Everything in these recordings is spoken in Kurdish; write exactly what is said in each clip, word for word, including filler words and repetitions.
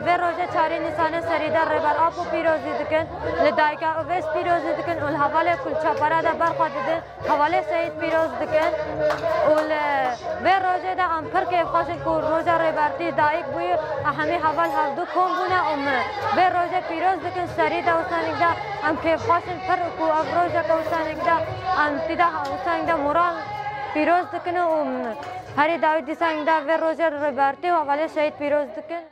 Vê rojê çarê Nîsanê serî de Rêber Apo pîrozî dikin, li dayika Uvês pîrozî dikin û li hevalê ku li çepera de ber xwe didin, hevalê şehîd pîroz dikin û li vê rojê de em pir kêfxweş in ku roja Rêbertî dayik bûyî, em hemî heval hevdû kom bûne û min vê rojê pîroz dikin. Serî de wisa nik de em kêfxweş in pir ku ev rojeke wisa nik de em tî de wisa nik de moral pîroz dikin û herî dawî dîsa nik de vê rojê Rêbertî û hevalê şehîd pîroz dikin.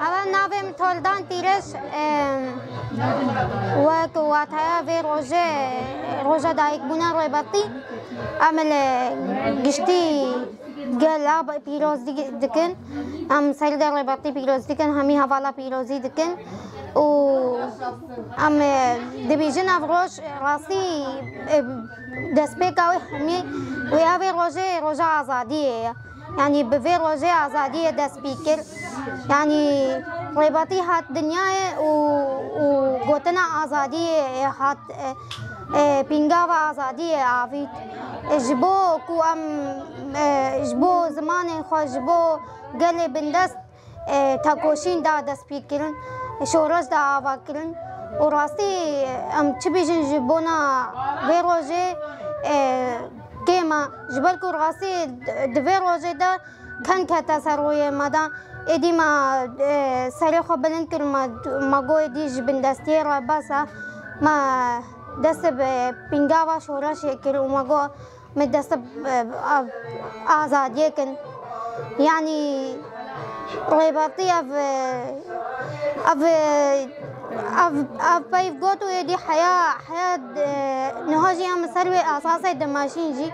Ewa navê min Toldan Tîreş, em, wek wateya vê rojê, roja dayikbûna Rêbertî, em li giştî gela pîroz di-, dikin. Em serî de Rêbertî pîroz dikin, hemî hevala pîrozî dikin. Û em, e, dibêjin ev roj rastî, e, destpêka wê hemî wê ev ê rojê roja azadiyê ye. Yanî bi vê rojê azadiyê dest pê kir. Yanî Rêbertî hat dinyayê û, û gotina azadiyê hat, e, e, pîngava azadiyê avît. E, ji bo ku em, e, ji bo zimanê xwe, ji bo gelê bindest, e, tekoşîn da dest pê kirin, şoreş da ava kirin. Û rastî, em çi bêjin ji bona vê rojê, e, kêm e. Ji ber ku rastî di, di vê rojê de keng kete ser rûyê me de. Êdî me, e, serê xwe bilind kir, me, me got êdî ji bindestiyê re bes e. Me dest bi pîngava şoreşê kir û me got, me dest bi, e, a-, azadiyê kin. Yanî Rêbertî ev, e, ev, e, ev, ev peyv got û êdî heya, heya, e, niha jî em ser wê esasê dimeşîn jî.